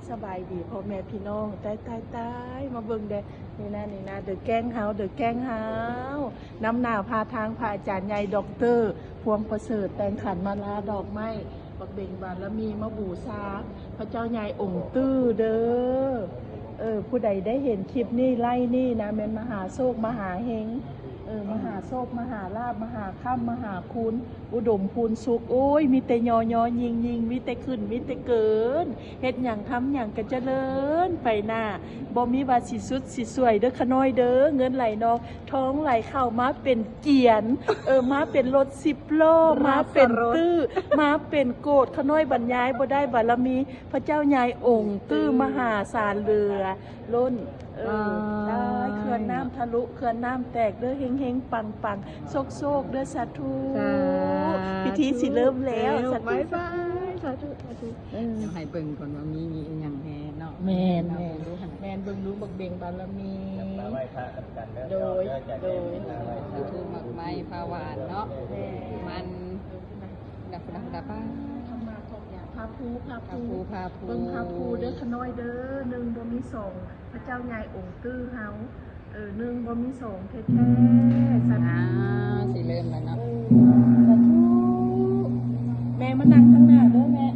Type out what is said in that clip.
ສະບາຍດີພໍ່ແມ່ພີ່ນ້ອງ ຕາຍໆໆ ມາເບິ່ງແດ່ ນີ້ນະ ນີ້ນະ ເດີແກ້ງເຮົາ ເດີແກ້ງເຮົາ ນຳໜ້າພາທາງພະອາຈານໃຫຍ່ ດອກເຕີ ພວງປະເສີດ ແຕ່ງຂັນມາລາດອກໄມ້ ບັກເບັງບາລະມີມາບູຊາພະເຈົ້າໃຫຍ່ອົງຕື້ເດີ. ເອີ ຜູ້ໃດໄດ້ເຫັນຄລິບນີ້ ໄລນີ້ນະ ແມ່ນມະຫາໂຊກມະຫາເຮັງ ເອີ ມະຫາໂຊກມະຫາລາບ ມະຫາຄ້ຳມະຫາຄູນ ອຸດົມພູນສຸກ ໂອ້ຍ ມີແຕ່ຍໍໆຍິງໆ ມີແຕ່ຂຶ້ນມີແຕ່ເກີນ ເຮັດຫຍັງທຳຫຍັງກະຈະເລີນໄປໜ້າ ບໍ່ມີວ່າຊິຊຸດຊິຊ່ວຍເດີຂະນ້ອຍເດີ ເງິນໄຫຼນອງ ທອງໄຫຼເຂົ້າມາເປັນກຽນ ເອີ ມາເປັນລົດສິບລໍ້ ມາເປັນຕື້ ມາເປັນໂກດ ຂະນ້ອຍບັນຍາຍບໍ່ໄດ້ ບາລະມີພະເຈົ້າໃຫຍ່ອົງຕື້ມະຫາສານເຫຼືອລົ້ນ ເອີ ຕາຍ ເຂື່ອນນ້ຳທະລຸ ເຂື່ອນນ້ຳແຕກເດີ ເຮັງໆ ປັງໆ ໂຊກໆ ເດີ ສາທຸ ພິທີຊິເລີ່ມແລ້ວ ສາທຸ ບາຍບາຍ ສາທຸ ສາທຸ ເອີ ດຽວໃຫ້ເບິ່ງກ່ອນວ່າມີ ມີອີ່ຫຍັງແດ່ເນາະ ແມ່ນ ແມ່ນ ແມ່ນ ເບິ່ງດູ ບັກເບັງບາລະມີ ມາໄຫວ້ພະນຳກັນເດີ ໂດຍ ໂດຍ ມາໄຫວ້ພະ ໝາກໄມ້ ຜ້າຫວານເນາະ ແມ່ນ ມັນ ດາ ດາ ດາ ປ້າ ທຳມາຂອງຍາ ພະພູ ພະພູ ພະພູ ພະພູ ເບິ່ງພະພູເດີຂະນ້ອຍເດີ ໜຶ່ງບໍ່ມີສອງ ພະເຈົ້າໃຫຍ່ອົງຕື້ເຮົາ ເອີ ໜຶ່ງບໍ່ມີສອງແທ້ໆ ສາທຸ ອ່າ ຊິເລີ່ມແລ້ວເນາະ ເອີ ສາທຸ ແມ່ມານັ່ງທາງໜ້າເດີແມ່